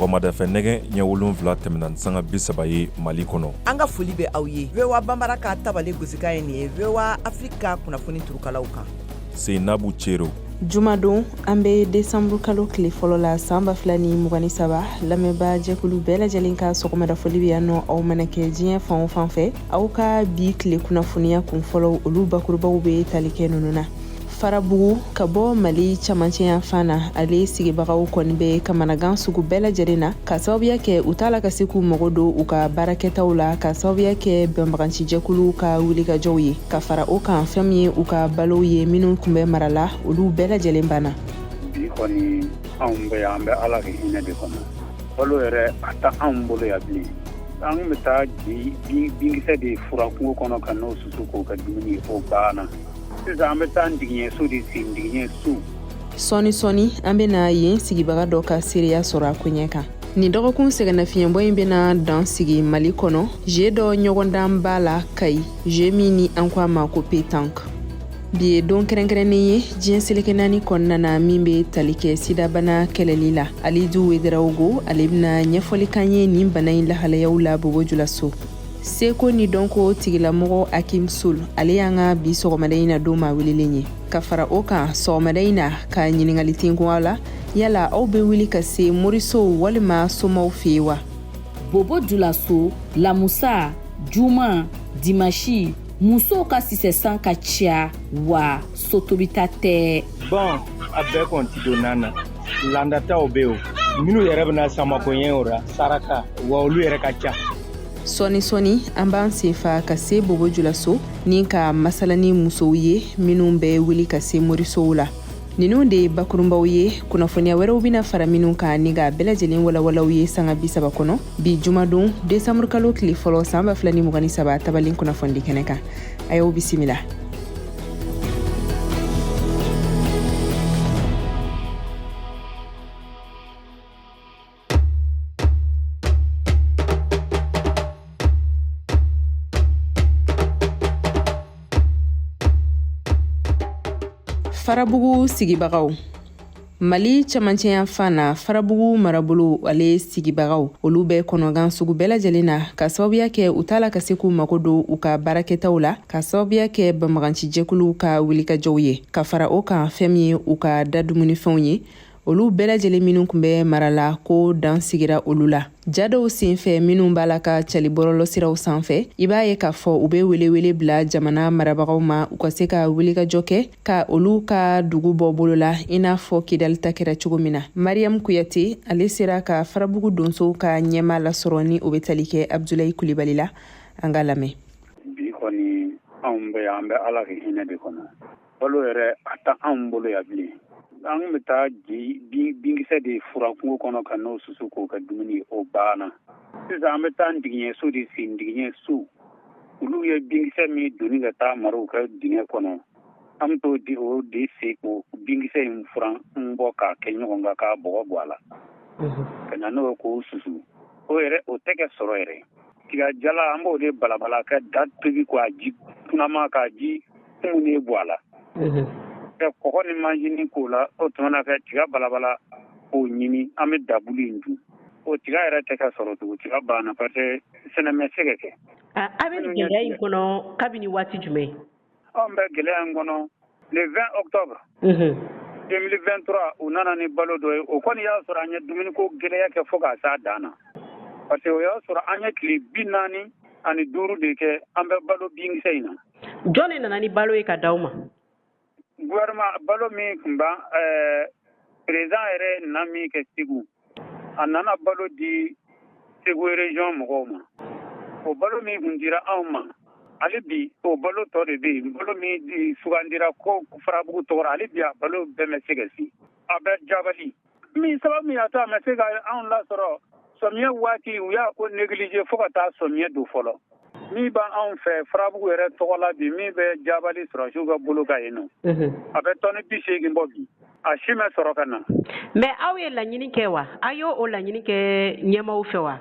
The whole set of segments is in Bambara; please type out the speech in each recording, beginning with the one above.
Sɔgɔmadafɛ nɛgɛ ɲɛ 7 tɛmɛna ni sanga 30 ye Mali kɔnɔ. An ka foli bɛ aw ye VOA Banbara ka tabale gosikan ye nin ye VOA Afrique ka kunnafoni turukalaw kan. Seinabu Cero. Jumadon an bɛ desanburu kalo tile fɔlɔ la san 2023 lamɛnbaa jɛkulu bɛɛ lajɛlen ka sɔgɔmada foli bɛ yan nɔ aw mana kɛ diɲɛ fan o fan fɛ aw ka bi tile kunnafoniya kun fɔlɔw olu bakurubaw bɛ tali kɛ ninnu na farabugu ka bɔ mali camancɛ yanfan na ale sigibagaw kɔni bɛ kamanagan sugu bɛɛ lajɛlen na ka sababuya kɛ u t'a la ka se k'u mago don u ka baarakɛtaw la ka sababuya kɛ banbagacijɛkuluw ka wulikajɔw ye ka fara o kan fɛn min ye u ka balow ye minnu tun bɛ mara la olu bɛɛ lajɛlen banna bi kɔni anw bɛ yan an bɛ ala ka hinɛ de kɔnɔ balo yɛrɛ a tɛ anw bolo yan bilen an bɛ taa binkisɛ de furan kungo kɔnɔ ka n'o susu k'o kɛ dumuni o banna sisan an bɛ taa digiɲɛso de sen digiɲɛso sɔɔni sɔɔni an bɛna yen sigibaga dɔ ka seereya sɔrɔ a koɲɛ kan nin dɔgɔkun sɛgɛnnafiɲɛbɔ in bɛna dan sigi mali kɔnɔ jeu dɔ ɲɔgɔndanba la kayi jeu min ni an ko a ma ko petanque bi ye don kɛrɛnkɛrɛnnen ye diɲɛ seleke naani kɔnɔna na min bɛ tali kɛ sidabana kɛlɛli la alidu wedarawogo ale bɛna ɲɛfɔli k'an ye nin bana in lahalayaw la bobo julaso seko ni dɔnko tigilamɔgɔ akim sul ale y'an ka bi sɔgɔmada in na don maa welelen ye ka fara o kan sɔgɔmada in na ka ɲininkali tenkun aw la yala aw bɛ wuli ka se morisow walima somaw fɛ yen wa bobo julaso lamusa juma dimasi musow ka sisɛsan ka ca wa sotobita tɛ bɔn a bɛɛ kɔni ti don nan na landataw bɛ o minnu yɛrɛ bɛna samakoɲɛ o ra saraka wa olu yɛrɛ ka ca sɔɔni sɔɔni an b'an senfa ka se bobo julaso ni ka masala ni musow ye minnu bɛ wuli ka se morisow la ninnu de ye bakurunbaw ye kunnafoniya wɛrɛw bɛna fara minnu kan ni k'a bɛɛ lajɛlen walawala aw ye sanga 30 kɔnɔ bi jumadon desanburukalo tile fɔlɔ san 2023 tabalen kunnafonidi kɛnɛ kan a y'aw bisimila Farabugu sigibagaw Mali camancɛyanfan na Farabugu marabolo ale sigibagaw olu bɛ kɔnɔgan sugu bɛɛ lajɛlen na ka sababuya kɛ u t'a la ka se k'u mago don u ka baarakɛtaw la ka sababuya kɛ banbagacijɛkuluw ka wulikajɔw ye ka fara o kan fɛn min ye u ka da dumunifɛnw ye olu bɛɛ lajɛlen minnu tun bɛ mara la ko dan sigira olu la ja dɔw senfɛ minnu b'a la ka cari bɔlɔlɔsiraw sanfɛ i b'a ye k'a fɔ u bɛ welewele bila jamana marabagaw ma u ka se ka wulikajɔ kɛ ka olu ka dugu bɔ bolo la i n'a fɔ kidali ta kɛra cogo min na mariam kuyate ale sera ka farabugu donsow ka ɲɛmaa lasɔrɔ ni o bɛ tali kɛ abdulayi kulibali la an k'a lamɛn bi kɔni anw bɛ yan an bɛ ala ka hinɛ de kɔnɔ balo yɛrɛ a tɛ anw bolo yan bilen an bɛ taa binkisɛ de furan kungo kɔnɔ ka n'o susu k'o kɛ dumuni o banna sisan an bɛ taa digiɲɛso de sen digiɲɛso olu ye binkisɛ min doni ka taa mara u ka dingɛ kɔnɔ an bɛ t'o di o de sen k'o binkisɛ in furan n bɔ k'a kɛ ɲɔgɔn kan k'a bɔgɔ bɔ a la ka na n'o ye k'o susu o yɛrɛ o tɛ kɛ sɔrɔ yɛrɛ tiga jala an b'o de balabala ka da tobi k'a ji kunama k'a ji kumunen bɔ a la ka kɔgɔ ni manjinin k'o la o tuma na ka tiga balabala k'o ɲimi an bɛ dabulu in dun o tiga yɛrɛ tɛ ka sɔrɔ tugun tiga banna parce que sɛnɛ ma se ka kɛ a bɛ nin gɛlɛya in kɔnɔ kabini waati jumɛn Anw bɛ gɛlɛya in kɔnɔ le 20 octobre 2023 u nana ni balo dɔ ye o kɔni y'a sɔrɔ an ye dumuniko gɛlɛya kɛ fo k'a s'a dan na parce que o y'a sɔrɔ an ye tile 45 de kɛ an bɛ balo binkisɛ in na. Jɔn de nana ni balo ye ka d'aw ma? Gouvernement balo min tun b'an ɛɛ président yɛrɛ na min kɛ Segu a nana balo di Segu région mɔgɔw ma o balo min tun dira anw ma hali bi o balo tɔ de bɛ yen balo min sugandira ko Farabugu tɔgɔ hali bi a balo bɛɛ ma se ka se a bɛ jabali min sababu min y'a to a ma se ka anw lasɔrɔ sɔmiɲɛ waati u y'a ko négliger fo ka taa sɔmiɲɛ don fɔlɔ min bɛ anw fɛ Farabugu yɛrɛ tɔgɔ la bi min bɛ jabali sɔrɔsiw ka bolo kan yen nɔ a bɛ tɔni 80 bɔ bi a si ma sɔrɔ ka na mais aw ye laɲini kɛ wa aw y'o o laɲini kɛ ɲɛmaaw fɛ wa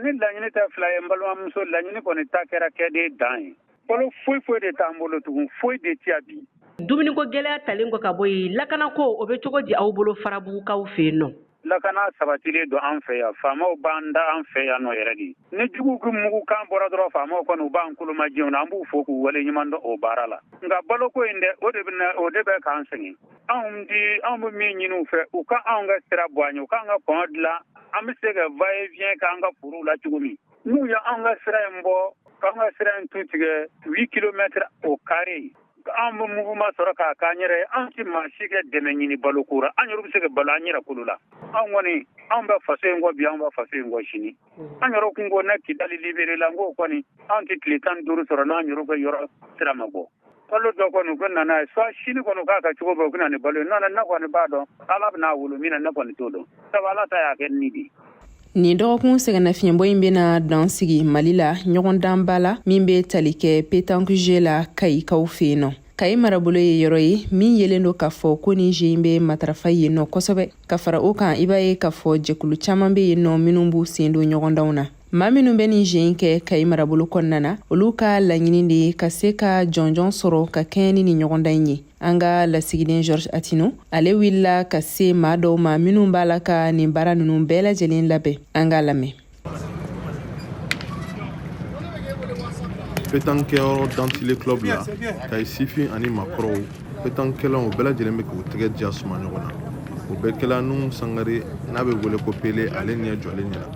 ni laɲini tɛ fila ye n balimamuso laɲini kɔni ta kɛra kɛden dan ye balo foyi foyi de t'an bolo tugun foyi de tɛ yan bi dumuniko gɛlɛya talen kɔ ka bɔ yen lakanako o bɛ cogo di aw bolo farabugukaw fɛ yen nɔ Lakana sabatilen don an fɛ yan, faamaw b'an da an fɛ yan nɔ yɛrɛ de. Ni juguw ka mugukan bɔra dɔrɔn, faamaw kɔni u b'an kolomajɛw na, an b'u fo k'u wale ɲuman dɔn o baara la. Nka baloko in dɛ, o de bɛ o de bɛ k'an sɛgɛn. Anw di anw bɛ min ɲini u fɛ, u ka anw ka sira bɔ an ye, u k'an ka pont dilan, an bɛ se ka va et vient k'an ka forow la cogo min. N'u ye anw ka sira in bɔ, k'an ka sira in tu tigɛ 8 kilomètres au carré, an bɛ mouvement sɔrɔ k'a k'an yɛrɛ ye. An tɛ maa si kɛ dɛmɛ ɲini baloko ra, an yɛrɛ bɛ se ka balo an yɛrɛ kolo la. Anw kɔni, anw bɛ faso in kɔ bi, anw bɛ faso in kɔ sini. An yɛrɛ kun ko ne Kidali libéré la, n k'o kɔni anw tɛ tile 15 sɔrɔ n'an yɛrɛ ka yɔrɔ sira ma bɔ. Kalo dɔ kɔni u ka na n'a ye, soit sini kɔni u k'a kɛ cogo bɛɛ, u ka na ni balo ye. N'o tɛ ne kɔni b'a dɔn Ala bɛna wolo min na, ne kɔni t'o dɔn, sabu Ala ta y'a kɛ ni de ye. Nin dɔgɔkun sɛgɛnnafiɲɛbɔ in bɛna dan sigi Mali la ɲɔgɔndanba la min bɛ tali kɛ pétanque jeu la Kayikaw fɛ yen nɔ. Kayi marabolo ye yɔrɔ ye min yelen don k'a fɔ ko nin jeu in bɛ matarafa yen nɔ kosɛbɛ. Ka fara o kan, i b'a ye k'a fɔ jɛkulu caman bɛ yen nɔ minnu b'u sen don ɲɔgɔndanw na. Maa minnu bɛ nin jeu in kɛ Kayi marabolo kɔnɔna na, olu ka laɲini de ye ka se ka jɔnjɔn sɔrɔ ka kɛɲɛ ni nin ɲɔgɔndan in ye. An ka lasigiden Georges Attino, ale wulila ka se maa dɔw ma minnu b'a la ka nin baara ninnu bɛɛ lajɛlen labɛn. An k'a lamɛn. Pétanque kɛyɔrɔ Dantile Club la, Kayi sifin ani maakɔrɔw, pétanque kɛlaw bɛɛ lajɛlen bɛ k'u tɛgɛ diya suma ɲɔgɔn na. O bɛɛ kɛla Nuhu Sangare n'a bɛ wele ko Pele, ale ɲɛ jɔlen ɲɛna.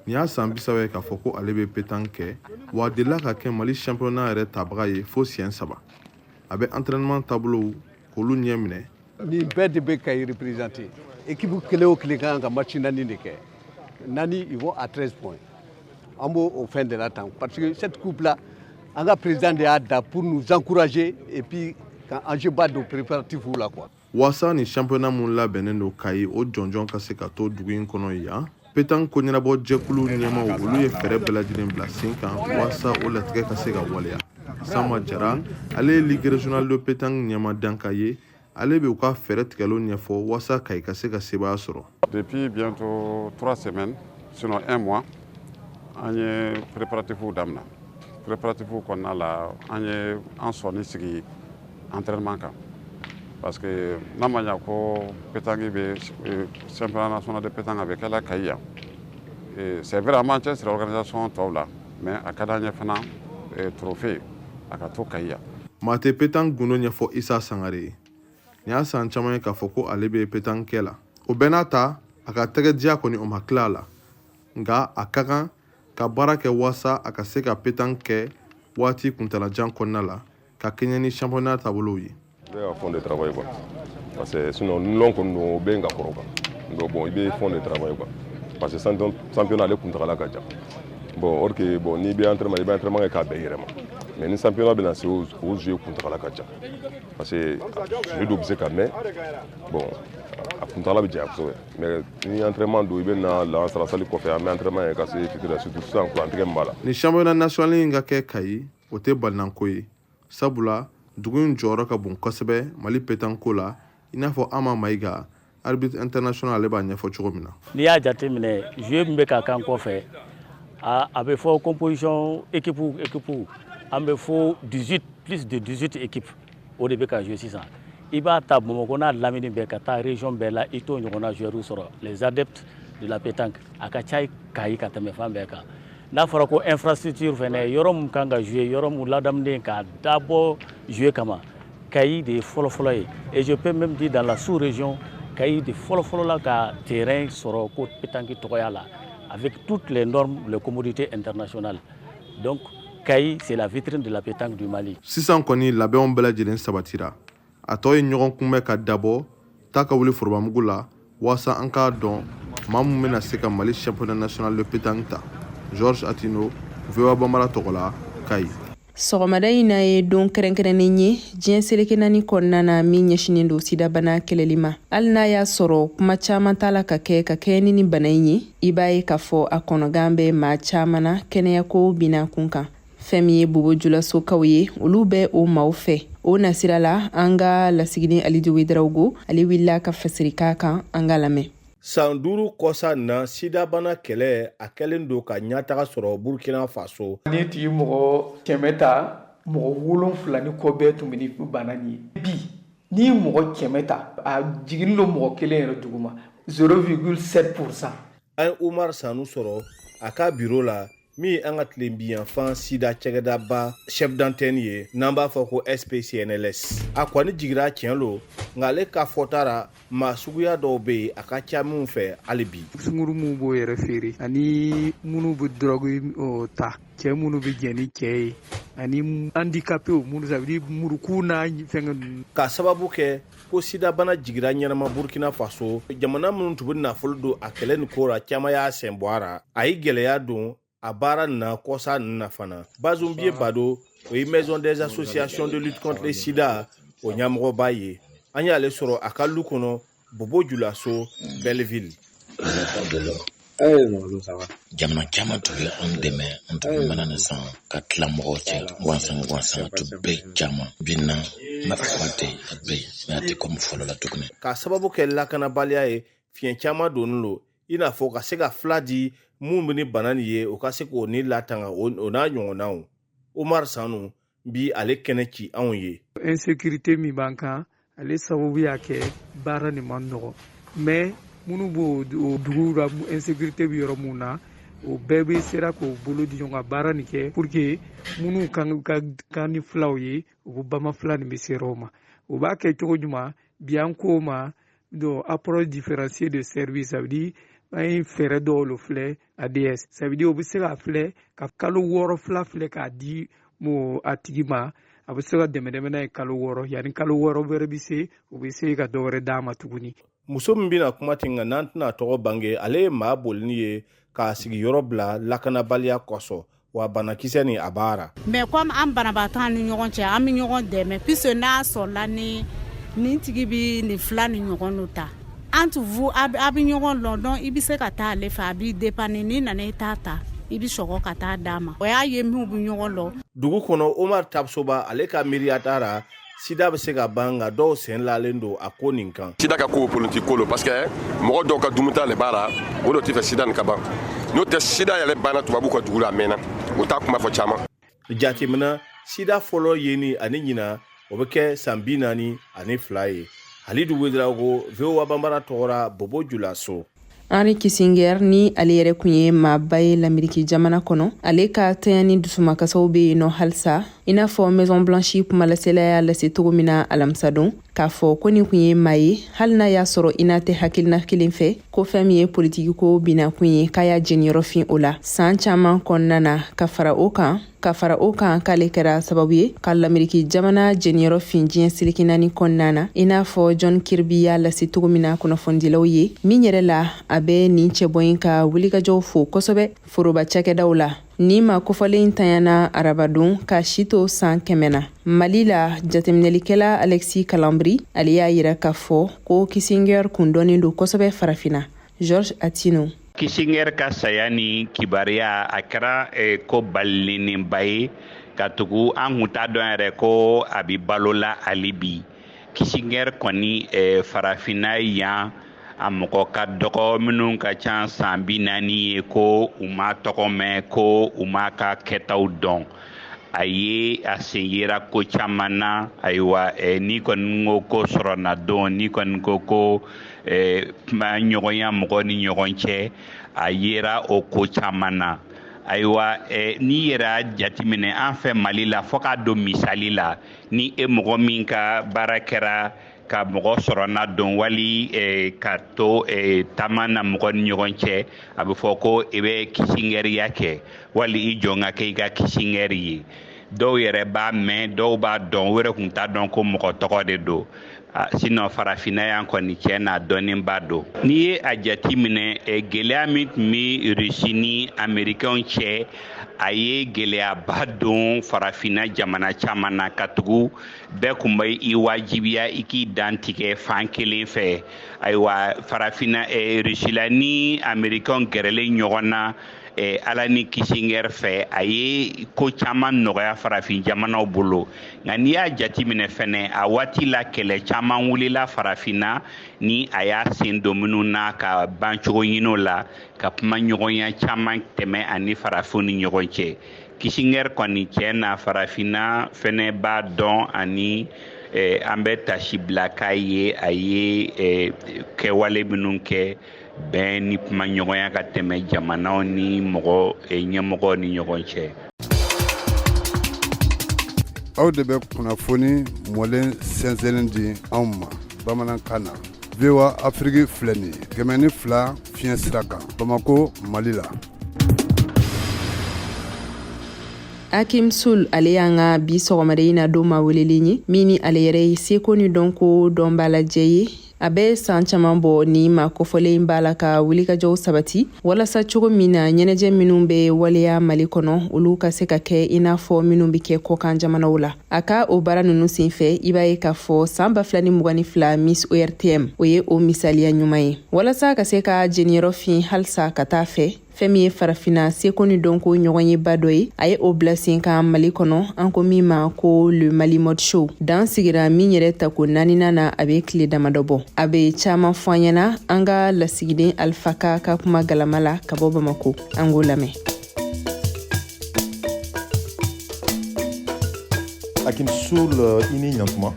Nin y'a san 30 ye k'a fɔ ko ale bɛ pétanque kɛ, wa a delila ka kɛ Mali championnat yɛrɛ tabaga ye fo siɲɛ 3. A bɛ entraînement taabolow k'olu ɲɛ minɛ. Nin bɛɛ de bɛ Kayi représenter. Équipe kelen o kelen ka kan ka match naani de kɛ, naani, ils vont à 13 points. An b'o o fɛn de la tan, parce que cette coupe là, an ka président de y'a da pour nous encourager et puis ka enjeu ba don préparatif la quoi. Waasa ni championnat mun labɛnnen don Kayi, o jɔnjɔn ka se ka to dugu in kɔnɔ yan, pétanque ko ɲɛnabɔ jɛkulu ɲɛmaw, olu ye fɛɛrɛ bɛɛ lajɛlen bila sen kan waasa o latigɛ ka se ka waleya. Sama Jara, ale ye ligue régionale de pétanque ɲɛma danka ye, ale bɛ u ka fɛɛrɛ tigɛlenw ɲɛfɔ waasa Kayi ka se ka sebaaya sɔrɔ. Depuis bientôt 3 semaines, sinon un mois, an ye préparatifs daminɛ. Préparatifs kɔnɔna la, an ye an sɔnni sigi entraînement kan, parce que n'a ma ɲa ko pétanque bɛ, championnat national de pétanque a bɛ kɛla Kayi yan, c'est vrai, an b'an cɛsiri organisation tɔw la, mais a ka d'an ye fana trophée a ka to Kayi yan. Maa tɛ pétanque gundo ɲɛfɔ Isa Sangare ye. Nin y'a san caman ye k'a fɔ ko ale bɛ pétanque kɛ la. O bɛɛ n'a ta, a ka tɛgɛ diya kɔni, o ma tila a la, nka a ka kan ka baara kɛ waasa a ka se ka pétanque kɛ waati kuntalajan kɔnɔna la ka kɛɲɛ ni championnat taabolow ye. Bɛɛ ka fond de travail quoi, parce que sinon nulon kɔni don, o bɛ yen ka kɔrɔ quoi. Donc bon, i bɛ fond de travail quoi, parce que championnat ale kuntagala ka jan. Bon, or que bon, n'i bɛ entraînement, i bɛ entraînement kɛ k'a bɛn i yɛrɛ ma, mais ni championnat bɛna se, o jeu kuntagala ka jan, parce que jeu dɔw bɛ se ka mɛn. Bon, a kuntagala bɛ janya kosɛbɛ, mais ni entraînement don, i bɛ na lansara sali kɔfɛ, an bɛ entraînement kɛ ka se fitiri la, surtout sisan kurantigɛ min b'a la. Ni championnat national in ka kɛ Kayi, o tɛ balinanko ye, sabula dugu in jɔyɔrɔ ka bon kosɛbɛ Mali pétanque ko la, i n'a fɔ Ama Mayiga, arbitre international, ale b'a ɲɛfɔ cogo min na. N'i y'a jateminɛ, jeu min bɛ ka kan kɔfɛ, a bɛ fɔ composition équipe équipe, an bɛ fo 18, plus de 18 équipes, o de bɛ ka jouer sisan. I b'a ta Bamakɔ n'a lamini bɛɛ ka taa région bɛɛ la, i t'o ɲɔgɔnna joueurs sɔrɔ. Les adeptes de la pétanque, a ka ca Kayi ka tɛmɛ fan bɛɛ kan. N'a fɔra ko infrastructure fɛnɛ, yɔrɔ min kan ka jouer, yɔrɔ min ladamunen k'a dabɔ jouer kama, Kayi de ye fɔlɔfɔlɔ ye. Et je peux même dire, dans la sous-région, Kayi de fɔlɔfɔlɔ la ka terrain sɔrɔ ko pétanque tɔgɔya la, avec toutes les normes, les commodités internationales. Donc Kayi, c'est la vitrine de la pétanque du Mali. Sisan kɔni, labɛnw bɛɛ lajɛlen sabatira. A tɔ ye ɲɔgɔn kunbɛn ka dabɔ taa ka wuli forobamugu la, waasa an k'a dɔn maa mun bɛna se ka Mali championnat national de pétanque ta. Georges Attino, VOA Bambara tɔgɔ la, Kayi. Sɔgɔmada in na ye don kɛrɛnkɛrɛnnen ye diɲɛ seleke naani kɔnɔna na min ɲɛsinen don sidabana kɛlɛli ma. Hali n'a y'a sɔrɔ kuma caman t'a la ka kɛ ka kɛɲɛ ni nin bana in ye, i b'a ye k'a fɔ a kɔnɔgan bɛ maa caman na kɛnɛyako bina kun kan. Fɛn min ye Bobo Julasokaw ye, olu bɛ o maaw fɛ. O nasira la, an ka lasigiden Alidu Wedarawogo, ale wulila ka fasiri k'a kan. An ka lamɛn. San 5 kɔsa na, sidabana kɛlɛ a kɛlen don ka ɲɛtaga sɔrɔ Burkina Faso. Ni tigi mɔgɔ 100 ta, mɔgɔ 70 ni kɔ bɛɛ tun bɛ ni bana nin ye. Bi, n'i ye mɔgɔ 100 ta, a jiginni don mɔgɔ kelen yɛrɛ dugu ma. 0,7%. An ye Umar Sanu sɔrɔ a ka biro la, min ye an ka tilebiyanfan sida cɛgɛdaba chef d'antenne ye, n'an b'a fɔ ko SPCNLS. A kɔni jigira tiɲɛ lo, nka ale ka fɔta ra, maa suguya dɔw bɛ yen, a ka ca minw fɛ hali bi. Sunguru minnu b'o yɛrɛ feere ani minnu bɛ dɔrɔgu ta, cɛ minnu bɛ jɛn ni cɛ ye ani handicapéw minnu, ça veut dire muruku n'a fɛngɛ ninnu. K'a sababu kɛ ko sidabana jigira ɲɛnama Burkina Faso, jamana minnu tun bɛ nafolo don a kɛlɛ nin ko ra, caman y'a sen bɔ a ra. A ye gɛlɛya don a baara nin na kɔsa nin na fana. Bazumbiye Bado, o ye Maison des associations de lutte contre le sida o ɲɛmɔgɔba ye. An y'ale sɔrɔ a ka lu kɔnɔ, Bobo Julaso, Belleville. Jamana caman tun bɛ an dɛmɛ, an tun bɛ mana nin san ka tila mɔgɔw cɛ gansan gansan, tun bɛ caman bi na n b'a fɔ a tɛ a bɛ yen, mais a tɛ komi fɔlɔ la tuguni. K'a sababu kɛ lakanabaliya ye, fiɲɛ caman donnen lo, i n'a fɔ ka se ka fila di mun bɛ ni bana nin ye, o ka se k'o ni latanga, o n'a ɲɔgɔnnaw. Umar Sanu bi ale kɛnɛ ci anw ye. Insécurité min b'an kan, ale sababu y'a kɛ baara nin man nɔgɔ, mais minnu b'o dugu la, insécurité bɛ yɔrɔ mun na, o bɛɛ bɛ sera k'o bolo di ɲɔgɔn kan baara nin kɛ pour que minnu kan ka kan ni filaw ye, u ko bama fila nin bɛ se yɔrɔ ma. O b'a kɛ cogo jumɛn? Bi an k'o ma donc approche différenciée de service, ça veut dire an ye fɛɛrɛ dɔw lo filɛ ADS, ça veut dire o bɛ se ka filɛ ka kalo 6 fila filɛ k'a di mo a tigi ma, a bɛ se ka dɛmɛ dɛmɛ n'a ye kalo 6, yanni kalo 6 wɛrɛ bɛ se, o bɛ se ka dɔ wɛrɛ d'a ma tuguni. Muso min bɛna kuma ten, nka n'an tɛna tɔgɔ bange, ale ye maa bolini ye k'a sigiyɔrɔ bila lakanabaliya kosɔn, wa banakisɛ nin a b'a ra. Mais comme an banabaatɔ ni ɲɔgɔn cɛ, an bɛ ɲɔgɔn dɛmɛ, puisque n'a sɔrɔla ni nin tigi bɛ nin fila ni ɲɔgɔn no ta, entre vous a bɛ ɲɔgɔn lɔn, donc i bɛ se ka taa ale fɛ, a b'i dépanner. N'i nana i t'a ta, i bɛ sɔgɔ ka taa d'a ma. O y'a ye minnu bɛ ɲɔgɔn lɔn. Dugu kɔnɔ, Omar Tapsoba, ale ka miiriya taara sida bɛ se ka ban, nka dɔw sen lalen don a ko nin kan. Sida ka ko politique ko lo, parce que mɔgɔ dɔw ka dumuta le b'a la, o de tɛ fɛ sida nin ka ban. N'o tɛ, sida yɛrɛ banna tubabu ka dugu la a mɛnna, o t'a kuma fɔ caman. Jateminɛ, sida fɔlɔ yeni ani ɲina, o bɛ kɛ san 42 ye. Halidu Wedirago, VOA Banbara tɔgɔra, Bobo Julaso. Henry Kissinger ni ale yɛrɛ kun ye maaba ye Lameriki jamana kɔnɔ, ale ka tanya ni dusumakasaw bɛ yen nɔ halisa, i n'a fɔ Maison Blanche kumalasela y'a lase cogo min na alamisadon, k'a fɔ ko nin kun ye maa ye, hali n'a y'a sɔrɔ i n'a tɛ hakilina kelen fɛ, ko fɛn min ye politiki ko binakun ye, k'a y'a jeniyɔrɔ fin o la san caman kɔnɔna na. Ka fara o kan, k'ale kɛra sababu ye ka Lameriki jamana jeniyɔrɔ fin diɲɛ seleke naani kɔnɔna na, i n'a fɔ John Kirby y'a lase cogo min na kunnafonidilaw ye. Min yɛrɛ la, a bɛ nin cɛbɔ in ka wulikajɔw fo kosɛbɛ foroba cakɛdaw la. Ni ma kofɔlen tanyana arabadon ka si to san 100 na. Mali la, jateminɛlikɛla Alexis Kalambry, ale y'a yira k'a fɔ ko Kissinger kun dɔnnen don kosɛbɛ Farafina. George Atino. Kissinger ka saya ni kibaruya, a kɛra ko balilenba ye, ka tugu an kun t'a dɔn yɛrɛ ko a bi balo la hali bi. Kissinger kɔni, Farafinna yan, a mɔgɔ ka dɔgɔ minnu ka ca san 40 ye ko u ma tɔgɔ mɛn, ko u ma ka kɛtaw dɔn. A ye a sen yera ko caman na. Ayiwa, n'i kɔni ko ko sɔrɔnadon, n'i kɔni ko ko kuma ɲɔgɔnya mɔgɔ ni ɲɔgɔn cɛ, a yera o ko caman na. Ayiwa, n'i yɛrɛ y'a jateminɛ an fɛ Mali la, fɔ k'a don misali la, ni e mɔgɔ min ka baara kɛra ka mɔgɔ sɔrɔ na don wali ka to taama na mɔgɔ ni ɲɔgɔn cɛ, a bɛ fɔ ko i bɛ Kissingeriya kɛ, wali i jɔn ka kɛ i ka Kissinger ye. Dɔw yɛrɛ b'a mɛn, dɔw b'a dɔn, o yɛrɛ kun t'a dɔn ko mɔgɔ tɔgɔ de don. Sinon Farafinna yan kɔni, cɛ n'a dɔnnenba don. N'i ye a jati minɛ, gɛlɛya min tun bɛ Rusi ni Amerikɛnw cɛ, a ye gɛlɛyaba don Farafinna jamana caman na, ka tugu bɛɛ kun bɛ i wajibiya i k'i dan tigɛ fan kelen fɛ. Ayiwa, Farafinna, Rusila ni Amerikɛnw gɛrɛlen ɲɔgɔn na, Ala ni Kissinger fɛ, a ye ko caman nɔgɔya farafin jamanaw bolo. Nka n'i y'a jateminɛ fɛnɛ, a waati la kɛlɛ caman wulila Farafinna ni a y'a sen don minnu na ka bancogo ɲini o la, ka kuma ɲɔgɔnya caman tɛmɛ ani farafinw ni ɲɔgɔn cɛ. Kissinger kɔni, cɛ na, Farafinna fɛnɛ b'a dɔn ani An bɛ tasibila k'a ye, a ye kɛwale minnu kɛ bɛn ni kumaɲɔgɔnya ka tɛmɛ jamanaw ni mɔgɔ ɲɛmɔgɔw ni ɲɔgɔn cɛ. Aw de bɛ kunnafoni mɔlen sɛnsɛnnen di anw ma bamanankan na. VOA Afrique filɛ nin ye, 102 fiɲɛ sira kan, Bamako, Mali la. Hakim Sul, ale y'an ka bi sɔgɔmada in na don maa welelen ye, min ni ale yɛrɛ ye seko ni dɔnko dɔnbaalajɛ ye. A bɛ san caman bɔ ni maa kofɔlen b'a la ka wulikajɔw sabati walasa cogo min na ɲɛnajɛ minnu bɛ waleya Mali kɔnɔ, olu ka se ka kɛ i n'a fɔ minnu bɛ kɛ kɔkan jamanaw la. A ka o baara ninnu senfɛ, i b'a ye k'a fɔ san 2022 Miss ORTM, o ye o misaliya ɲuman ye walasa ka se ka jeniyɔrɔ fin halisa ka taa fɛ. Fɛn min ye Farafina seko ni dɔnko ɲɔgɔnyeba dɔ ye, a ye o bila sen kan Mali kɔnɔ, an ko min ma ko le Mali Mode Show. Dan sigira min yɛrɛ tako naaninan na, a bɛ tile damadɔ bɔ. A bɛ caman fɔ an ɲɛna an ka lasigiden Alpha Ka ka kuma galama la ka bɔ Bamako. An k'o lamɛn. Hakim Sul, i ni ɲantuma.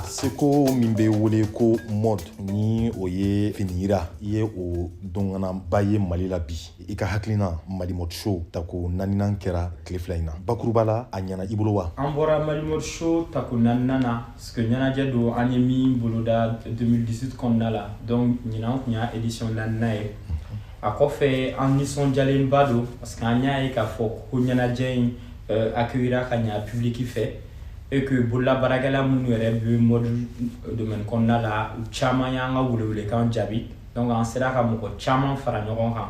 Seko min bɛ wele ko mode, ni o ye finiyira, i ye o dɔnganaba ye Mali la bi. I ka hakilina, Mali Mode Show tako naaninan kɛra tile 2 in na, bakuruba la, a ɲɛna i bolo wa? An bɔra Mali Mode Show tako naaninan na, parce que ɲɛnajɛ don an ye min boloda 2018 kɔnɔna la. Donc ɲinan tun y'a édition naaninan ye. A kɔfɛ, an nisɔndiyalenba don, parce que an y'a ye k'a fɔ ko ɲɛnajɛ in accueillira ka ɲa public fɛ, et que bololabaarakɛla minnu yɛrɛ bɛ mode domaine kɔnɔna la, u caman y'an ka welewelekan jaabi. Donc an sera ka mɔgɔ caman fara ɲɔgɔn kan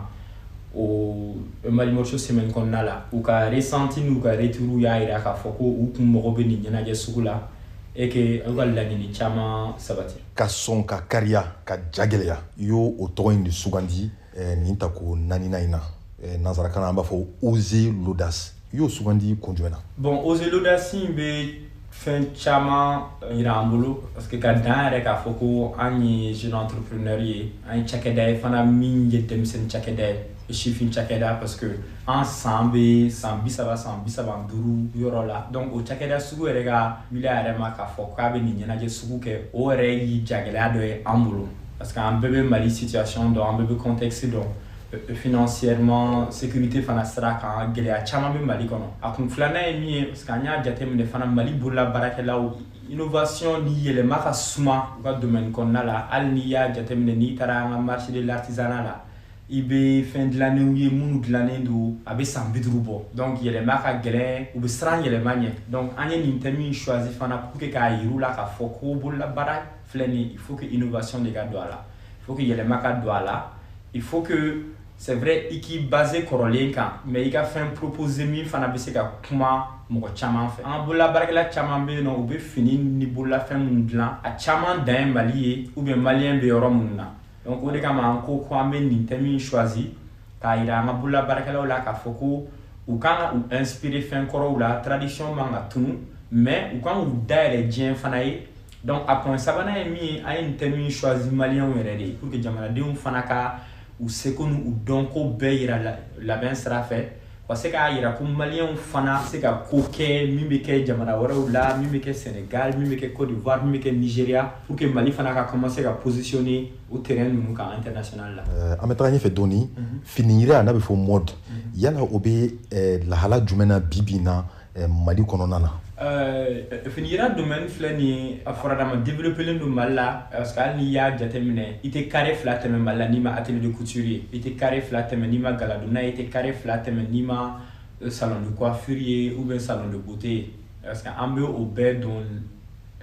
o Mali Mode Show semaine kɔnɔna la. U ka ressenti n'u ka retour y'a jira k'a fɔ ko u kun mago bɛ nin ɲɛnajɛ sugu la, et que u ka laɲini caman sabati. Ka sɔn ka kariya ka ja gɛlɛya, i y'o o tɔgɔ in de sugandi nin tako naaninan in na. Nansarakan na, an b'a fɔ oser l'audace. I y'o sugandi kun jumɛn na? Bon, oser l'audace in bɛ fɛn caman yira an bolo, parce que ka dan yɛrɛ k'a fɔ ko an ye jeune entrepreneur ye, an ye cakɛda ye fana min ye denmisɛnnin cakɛda ye, sifin cakɛda, parce que an san bɛ san 30, san 35 yɔrɔ la. Donc o cakɛda sugu yɛrɛ ka wuli a yɛrɛ ma k'a fɔ k'a bɛ nin ɲɛnajɛ sugu kɛ, o yɛrɛ ye jagɛlɛya dɔ ye an bolo, parce que an bɛɛ bɛ Mali situation dɔn, an bɛɛ bɛ contexte dɔn, financièrement, sécurité fana sira kan, gɛlɛya caman bɛ Mali kɔnɔ. A kun filanan ye min ye, parce que an y'a jateminɛ fana, Mali bolola baarakɛlaw, innovation ni yɛlɛma ka suma u ka domaine kɔnɔna la. Hali n'i y'a jateminɛ, n'i taara an ka marché de l'artisanat la, i bɛ fɛn dilannenw ye minnu dilannen don a bɛ san 50 bɔ. Donc yɛlɛma ka gɛlɛn, u bɛ siran yɛlɛma ɲɛ. Donc an ye nin thème in choisi fana pour que k'a yir'u la k'a fɔ ko bololabaara filɛ nin ye, il faut que innovation de ka don a la, il faut que yɛlɛma ka don a la, il faut que, c'est vrai, i k'i basé kɔrɔlen kan, mais i ka fɛn proposer min fana bɛ se ka kuma mɔgɔ caman fɛ. An ka bololabaarakɛla caman bɛ yen nɔ, u bɛ fini ni bololafɛn minnu dilan, a caman dan ye Mali ye ou bien malien bɛ yɔrɔ minnu na. Donc o de kama an ko ko an bɛ nin thème in choisi k'a yira an ka bololabaarakɛlaw la k'a fɔ ko u kan ka u inspirer fɛn kɔrɔw la, tradition man ka tunu, mais u kan k'u dayɛlɛ diɲɛ fana ye. Donc a point sabanan ye min ye, an ye nin thème in choisi maliyɛnw yɛrɛ de ye pour que jamanadenw fana ka u seko n'u dɔnko bɛɛ yira labɛn sira fɛ, ka se k'a yira ko maliyɛnw fana se ka ko kɛ min bɛ kɛ jamana wɛrɛw la, min bɛ kɛ Sénégal, min bɛ kɛ Côte d'Ivoire, min bɛ kɛ Nigéria, pour que Mali fana ka commencer ka positionner o terrain ninnu kan international la. An bɛ taga ɲɛfɛ dɔɔni. Finiyira n'a bɛ fɔ mode, yala o bɛ lahala jumɛn na bi bi in na Mali kɔnɔna na? Finiyira domaine filɛ nin ye, a fɔra dama développé don Mali la, parce que hali n'i y'a jateminɛ, i tɛ carré 2 tɛmɛ Mali la n'i ma atelier de couture ye, i tɛ carré 2 tɛmɛ n'i ma galadonna ye, i tɛ carré 2 tɛmɛ n'i ma salon de coiffure ye ou bien salon de beauté ye, parce que an bɛ o bɛɛ don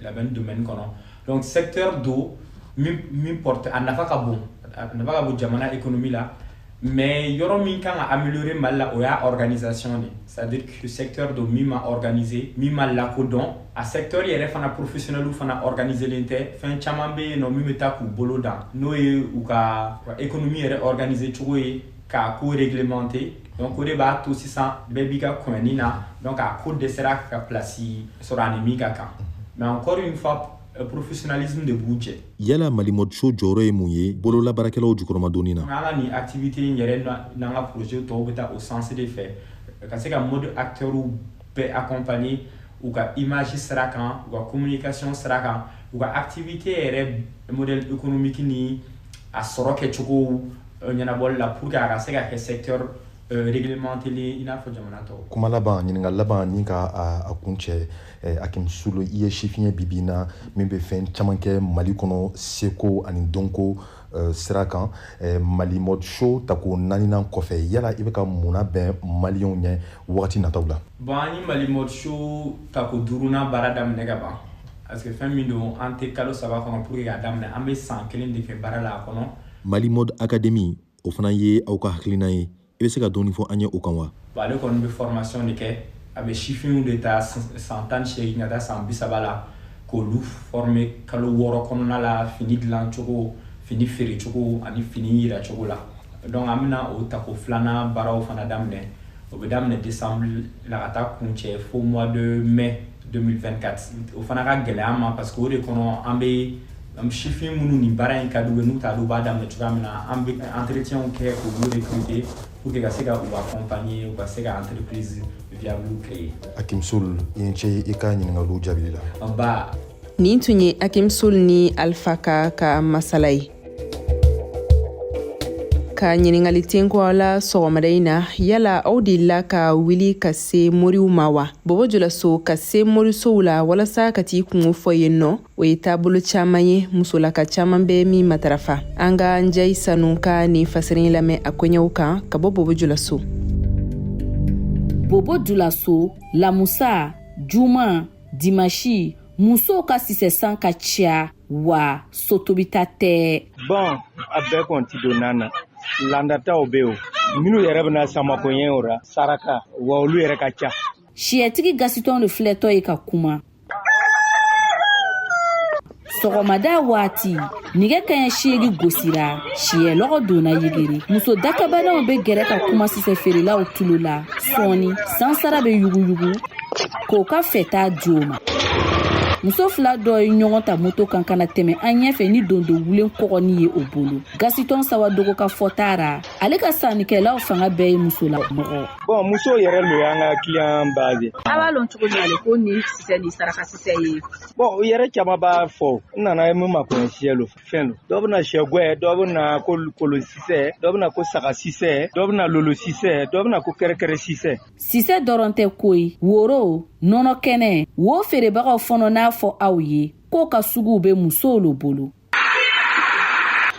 labɛn domaine kɔnɔ. Donc secteur do min porte a nafa ka bon, a nafa ka bon jamana économie la. Mais yɔrɔ min kan ka améliorer Mali la, o y'a organisation de, c'est à dire que secteur do min ma organisé, min ma lakodɔn. A secteur yɛrɛ fana professionnel fana organisé len tɛ. Fɛn caman bɛ yen nɔ min bɛ taa k'u bolo dan, n'o ye u ka économie yɛrɛ organiser cogo ye, k'a ko réglementer. Donc o de b'a to sisan bɛɛ b'i ka kɔɲɔni na, donc a ko dɛsɛra ka place sɔrɔ a ni min ka kan. Mais encore une fois, professionnalisme de b'u jɛ. Yala Mali Mode Show jɔyɔrɔ ye mun ye bololabaarakɛlaw jukɔrɔmadonni na? An ka nin activité in yɛrɛ n'an ka projet tɔw bɛ taa o sens de fɛ, ka se ka mode acteurs bɛɛ accompagner. U ka image sira kan, u ka communication sira kan, u ka activité yɛrɛ, modèle économique ni a sɔrɔ kɛcogo ɲɛnabɔli la, pour que a ka se ka kɛ secteur réglementé i n'a fɔ jamana tɔw. Kuma laban, ɲininka laban ni ka a kun cɛ, Hakim Sulu, i ye sifin ye bibi na min bɛ fɛn caman kɛ Mali kɔnɔ, seko ani dɔnko sira kan. Mali Mode Show tako naaninan kɔfɛ, yala i bɛ ka mun bɛn maliyɛnw ɲɛ wagati nataw la? Bon, an ye Mali Mode Show tako duurunan baara daminɛ ka ban, parce que fɛn min don, an tɛ kalo 3 kɔnɔ pour que k'a daminɛ, an bɛ san kelen de kɛ baara la a kɔnɔ. Mali Mode Academy, o fana ye aw ka hakilina ye. I bɛ se ka dɔɔni fɔ an ye o kan wa? Bon, ale kɔni bɛ formation de kɛ. A bɛ sifinw de ta, san 18 ka taa san 30 la, k'olu former kalo 6 kɔnɔna la, fini dilan cogo, fini feere cogo ani fini yira cogo la. Donc an bɛna o tako filanan baaraw fana daminɛ. O bɛ daminɛ décembre la ka taa kuncɛ fo mois de mai 2024. O fana ka gɛlɛya an ma, parce que o de kɔnɔ an bɛ sifin minnu nin baara in ka d'u ye, n'u t'a dɔn u b'a daminɛ cogoya min na, an bɛ entretien kɛ k'olu recruter pour que ka se ka u accompagner, u ka se ka entreprise viable créer. Hakim Sul, i ni ce i ka ɲininkaliw jaabili la. Ba. Nin tun ye Hakim Sul ni Alpha ka ka masala ye. Ka ɲiningali tenko aw la sɔgɔmada in na: yala aw delila ka wuli ka se moriw ma wa? Bobo Julaso, ka se morisow la walasa ka t'i kungo fɔ yen nɔ, o ye taabolo caaman ye, musolaka caaman bɛ min matarafa. An ka Njayi Sanu ka nin fasirin lamɛn a koɲɛw kan ka bɔ Bobo Julaso. Bobo Julaso, lamusa, juma, dimasi, musow ka sisɛsan ka ca wa sotobita tɛ. Bon, a bɛɛ kɔni ti don nan na. Landataw bɛ yen, minnu yɛrɛ bɛna samakoɲɛ o ra saraka wa, olu yɛrɛ ka ca. Siyɛtigi Gasitɔn de filɛtɔ ye ka kuma. Sɔgɔmada waati, nɛgɛ kaɲɛ 8 gosira, siyɛ lɔgɔ donna yegere. Muso dakabanaw bɛ gɛrɛ ka kuma sisɛ feerelaw tulo la. Sɔɔni sansara bɛ yuguyugu k'o ka fɛta di o ma. Muso fila dɔ ye ɲɔgɔn ta moto kan ka na tɛmɛ an ɲɛfɛ ni dondo wulen kɔgɔni ye o bolo. Gasitɔn Sawadogo ka fɔta ra, ale ka sannikɛlaw fanga bɛɛ ye musola mɔgɔ. Bon, muso yɛrɛ lo y'an ka client base. A b'a lɔn cogo min ale ko ni sisɛ ni saraka sisɛ ye? Bon, o yɛrɛ caman b'a fɔ n nana ye min ma kɔnɔ siyɛ lo fɛn lo. Dɔ bɛna sɛ gwɛ, dɔ bɛna ko kolo sisɛ, dɔ bɛna ko saga sisɛ, dɔ bɛna lolo sisɛ, dɔ bɛna ko kɛrɛkɛrɛ sisɛ. Sisɛ dɔrɔn tɛ koyi, woro, nɔnɔ kɛnɛ wo feerebagaw fɔnɔ n'a fɔ aw ye k'o ka suguw bɛ musow lo bolo.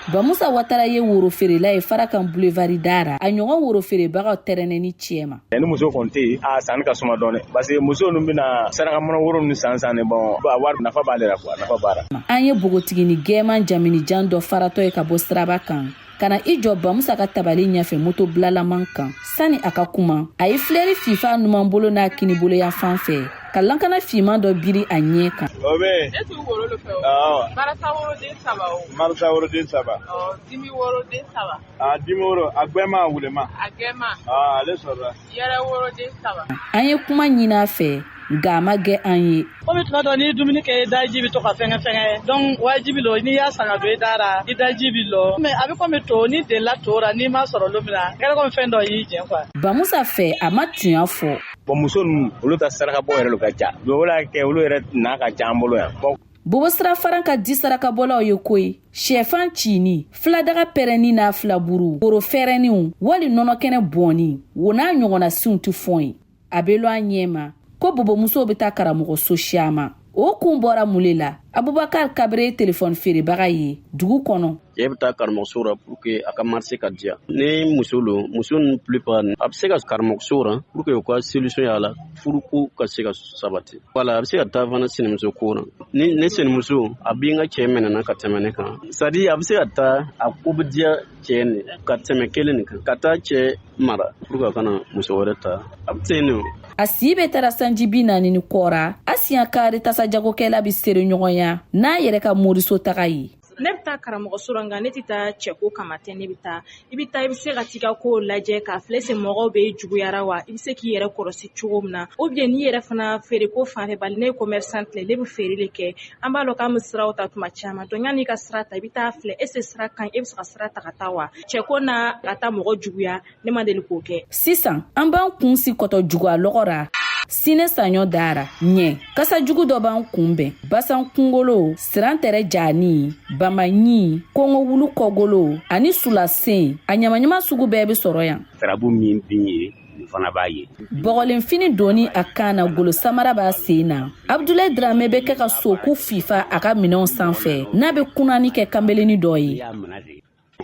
Bamusa Watara ye woro feerela ye Farakan Boulevard dara, a ɲɔgɔn woro feerebagaw tɛrɛnɛni tiɲɛ ma. Ni muso kɔni tɛ yen, a sanni ka suma dɔɔni, parce que muso ninnu bɛna saraka mana woro ninnu san san de. Bon, a wari nafa b'ale la quoi, nafa b'a la. An ye npogotigini gɛman jaminijan dɔ faratɔ ye ka bɔ siraba kan ka na i jɔ Bamusa ka tabali ɲɛfɛ moto bilalaman kan. Sani a ka kuma, a ye filɛri fifa numan bolo n'a kinibolo yan fan fɛ ka lankana finman dɔ biri a ɲɛ kan. O bɛ Ne tun woro de fɛ o. Awɔ. Barasa woroden 3 o. Marasa woroden 3. Ɔ, dimi woroden 3. A dimi woro, a gbɛma, a wulema. A gɛma. Aa, ale sɔrɔla. Yɛrɛ woroden 3. An ye kuma ɲini a fɛ, nka a ma gɛn an ye. Komi tuma dɔ n'i ye dumuni kɛ, i daji bɛ to ka fɛngɛ fɛngɛ, donc wajibi lo n'i y'a san ka don i da la, i daji bɛ lɔ, mais a bɛ komi to n'i delila to ra, n'i ma sɔrɔ don min na, a kɛra komi fɛn dɔ y'i jɛn quoi. Bamusa fɛ, a ma tunya fɔ. Bon, muso ninnu, olu ta saraka bɔ yɛrɛ lo ka ca, donc o la kɛ olu yɛrɛ n'a ka ca an bolo yan. Bon, Bobo sira faran ka di sarakabɔlaw ye koyi. Sɛfan cini, filadaga pɛrɛnni n'a filaburu, woro fɛrɛnniw wali nɔnɔkɛnɛ bɔnni wo n'a ɲɔgɔnna siw tɛ fɔn ye. A bɛ lɔ an ɲɛ ma ko bobomusow bɛ taa karamɔgɔso siama. O kun bɔra mun le la? Abubakar Kabere ye telefɔni feerebaga ye dugu kɔnɔ. Cɛɛ bɛ taa karamɔgɔso ra pour que a ka marché ka diya. Ni muso lo, muso ninnu plupart a bɛ se ka karamɔgɔso ra pour que u ka solution y'a la, furuko ka se ka sabati. Wala a bɛ se ka taa fana sinimuso ko ra. Ni ne sinimuso a b'i ka cɛɛ minɛna ka tɛmɛ ne kan, c'est à dire a bɛ se ka taa a ko bɛ diya cɛɛ ni ka tɛmɛ kelen nin kan, ka taa cɛɛ mara pour que a kana muso wɛrɛ ta. A bɛ ten de. A si bɛ taara sanji 40 ni kɔ ra, a siɲɛ kari tasa jagokɛla bɛ seere ɲɔgɔnya n'a yɛrɛ ka moriso taga ye. Ne bɛ taa karamɔgɔso la, nka ne tɛ taa cɛko kama tɛ. Ne bɛ taa, i bɛ taa, i bɛ se ka t'i ka kow lajɛ k'a filɛ se mɔgɔw bɛ juguyara wa, i bɛ se k'i yɛrɛ kɔlɔsi cogo min na, ou bien n'i yɛrɛ fana feere ko fan fɛ, bali ne ye commerçant ye, ne bɛ feere de kɛ. An b'a dɔn k'an bɛ siraw ta tuma caman, donc yanni i ka sira ta, i bɛ taa filɛ est ce que sira ka ɲi, e bɛ se ka sira ta ka taa wa. Cɛko n'a ka taa mɔgɔ juguya, ne ma deli k'o kɛ. Sisan an b'an kun si kɔtɔ juguya lɔgɔ ra. Sinɛ saɲɔ dara ɲɛ kasa jugu dɔ b'an kunbɛn basan kungolo sirantɛrɛ jani bamaɲi kongo wulu kɔgolo ani sulasen a ɲamaɲama sugu bɛɛ bɛ sɔrɔ yan tarabu min bin ye nin fana b'a ye bɔgɔlenfini donni a kan na golo samara b'a sen na abdulayi dramɛ bɛ kɛ ka soku fifa a ka minɛnw sanfɛ n'a bɛ kunani kɛ kanbeleni dɔ ye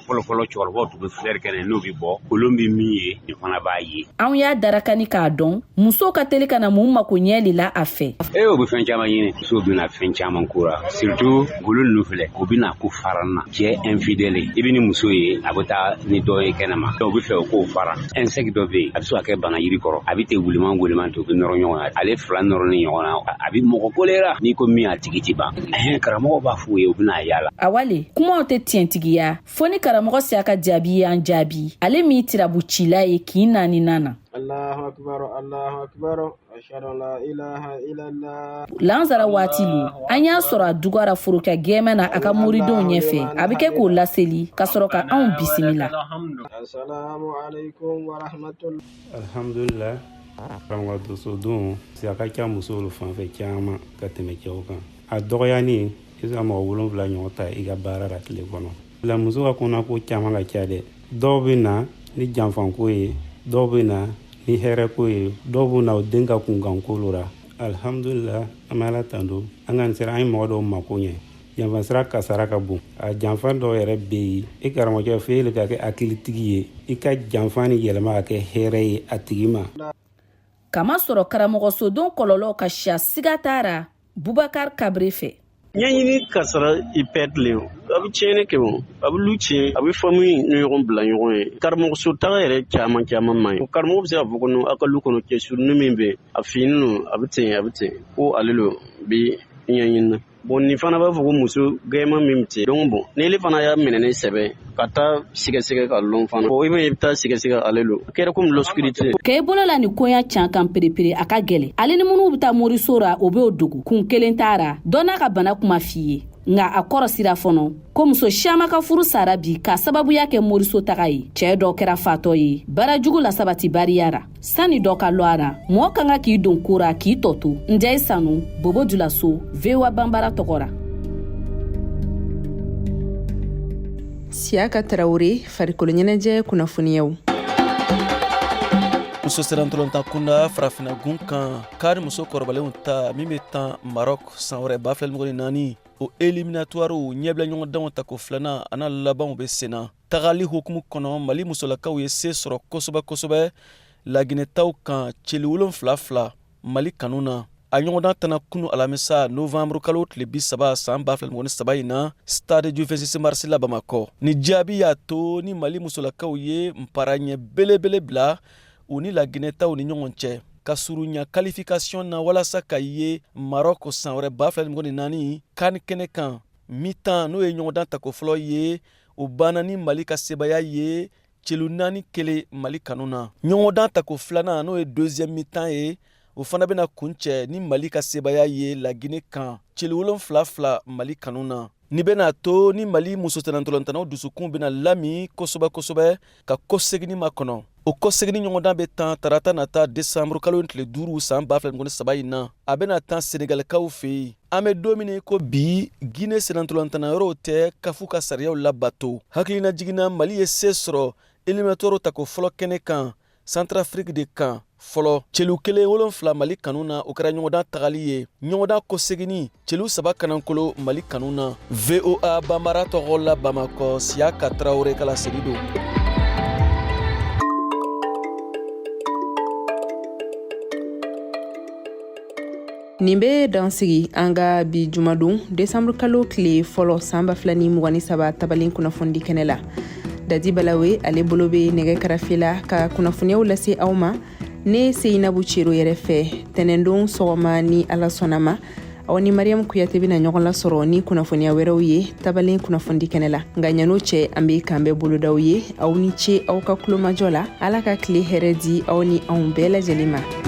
fɔlɔfɔlɔ cɛkɔrɔbaw tun bɛ filɛri kɛ n'o bɛ bɔ kolon bɛ min ye nin fana b'a ye anw y'a darakani k'a dɔn musow ka teli ka na mun mako ɲɛ de la a fɛ ee o bɛ fɛn caman ɲini musow bɛna fɛn caman ko ra surtout golo ninnu filɛ o bɛna ko fara na cɛ infidèle i bɛ ni muso ye a bɛ taa ni dɔ ye kɛnɛma dɔw bɛ fɛ o k'o fara insecte dɔ bɛ yen a bɛ se ka kɛ bana yiri kɔrɔ a bɛ ten wuliman wuliman ten u bɛ nɔrɔ ɲɔgɔn na ale fila nɔrɔlen ɲɔgɔn na a bɛ mɔgɔ kolera n'i ko min a tigi ti ban karamɔgɔ b'a f'u ye u bɛna yaala awale kumaw tɛ tiɲɛtigiya fo ni karamɔgɔ siyaka jaabi y'an jaabi ale min tirabucila ye kin naaninan na lansara waati lo an y'a sɔrɔ a dugara forokɛ gɛmɛ na a ka moridenw ɲɛfɛ a bɛ kɛ k'o laseli ka sɔrɔ ka anw bisimila alhamdulillah karamɔgɔ dosodon a ka ca musow fan fɛ caman ka tɛmɛ cɛw kan a dɔgɔyani i bɛ se ka mɔgɔ wolonfila ɲɔgɔn ta i ka baara la tile kɔnɔ la muso ka kɔnɔko caman ka ca dɛ dɔw bɛ na ni janfanko ye dɔw bɛ na ni hɛrɛko ye dɔw bɛ na u den ka kunkanko lo ra alhamdulila an bɛ ala tando an ka sera an ye mɔgɔ dɔw mako ɲɛ janfansira kasara ka bon a janfa dɔw yɛrɛ bɛ yen i karamɔgɔcɛ f'e le ka kɛ hakilitigi ye i ka janfa ni yɛlɛma ka kɛ hɛrɛ ye a tigi ma kamasɔrɔ karamɔgɔsodon kɔlɔlɔ ka siya siga t'a ra bubakar kabre fɛ ɲɛɲini kasara i pɛrɛt le o a bɛ tiɲɛni kɛ o a bɛ lu tiɲɛ a bɛ famille ni ɲɔgɔn bila ɲɔgɔn ye karamɔgɔso taga yɛrɛ caman caman man ɲi karamɔgɔ bɛ se k'a fɔ ko aw ka lu kɔnɔ cɛ surunni min bɛ a fini no a bɛ ten a bɛ ten ko ale lo bi ɲɛɲini na bon nin fana b'a fɔ ko muso gɛman min bɛ ten donc bon n'ele fana y'a minɛ ni sɛbɛ ka taa sɛgɛsɛgɛ ka lɔn fana bon i bɛ i bɛ taa sɛgɛsɛgɛ ale lo a kɛra komi l'obscurité k'e bolo la nin koɲa can kan perepere a ka gɛlɛn ale ni minnu bɛ taa moriso ra o b'o dogo kun kelen t'a ra dɔ n'a ka bana kuma f'i ye nka a kɔrɔ sira fɔnɔ ko muso siyaman ka furu sara bi k'a sababuya kɛ moriso taga ye cɛɛ dɔ kɛra fatɔ ye baara jugu la sabati bariya ra sani dɔ ka lɔ a ra mɔɔ ka kan k'i don ko ra k'i tɔ to njayi sanu bobo julaso voa banbara tɔgɔ ra siyaka tarawure farikolo ɲɛnajɛ kunnafoniyaw muso sennantolatan kunda farafina gun kan CAN muso kɔrɔbalenw ta min bɛ tan Maroc san wɛrɛ 2024 o éliminatoirew ɲɛbila ɲɔgɔndanw tako filanan an'a labanw bɛ senna tagali hukumu kɔnɔ mali musolakaw ye se sɔrɔ kosɛbɛ kosɛbɛ laginɛtaw kan celu 7 2 mali kanu na a ɲɔgɔndan tanna kunu alamisa novanburu kalo tile 30 san 2023 in na stade du 26 mars la bamakɔ ni jaabi y'a to ni mali musolakaw ye nparaɲɛ belebele bila u ni laginɛtaw ni ɲɔgɔn cɛ ka surunya qualification na walasa ka ye marɔk san wɛrɛ 2024 CAN kɛnɛ kan mi-temps n'o ye ɲɔgɔndan tako fɔlɔ ye o banna ni mali ka sebaya ye celu 4 1 mali kanu na ɲɔgɔndan tako filanan n'o ye deuxième mi-temps ye o fana bɛna kuncɛ ni mali ka sebaya ye lagine kan celu 7 2 mali kanu na ni bɛna to ni mali muso sennantolatannaw dusukun bɛna lami kosɛbɛ kosɛbɛ ka kɔseginni makɔnɔ o kɔseginni ɲɔgɔndan bɛ tan tarata nata desanburu kalo tile 5 san 2023 in na a bɛna tan senegalikaw fɛ yen an bɛ don min ko bi gine sennantolatanna yɔrɔw tɛ kafu ka sariyaw labato hakililajigin na mali ye se sɔrɔ éliminatoirew tako fɔlɔ kɛnɛ kan santarafiriki de kan fɔlɔ celu 1 7 mali kanu na o kɛra ɲɔgɔndan tagali ye ɲɔgɔndan kɔseginni celu 3 kanankolo mali kanu na voa banbara tɔgɔ la bamakɔ siyaka tarawele ka laseli don nin bɛ dan sigi an ka bi jumadon desanburu kalo tile fɔlɔ san 2023 tabalen kunnafonidi kɛnɛ la dadi balawe ale bolo bɛ nɛgɛ karafe la ka kunnafoniyaw lase aw ma ne seyinabu cero yɛrɛ fɛ tɛnɛndon sɔgɔma ni ala sɔnna ma aw ni mariyamu kuyate bɛna ɲɔgɔn lasɔrɔ ni kunnafoniya wɛrɛw ye tabalen kunnafonidi kɛnɛ la nka ɲan'o cɛ an be kanbɛn bolod'aw ye aw ni ce aw ka kulomajɔ la ala ka tile hɛrɛ di aw ni anw bɛɛ lajɛlen ma.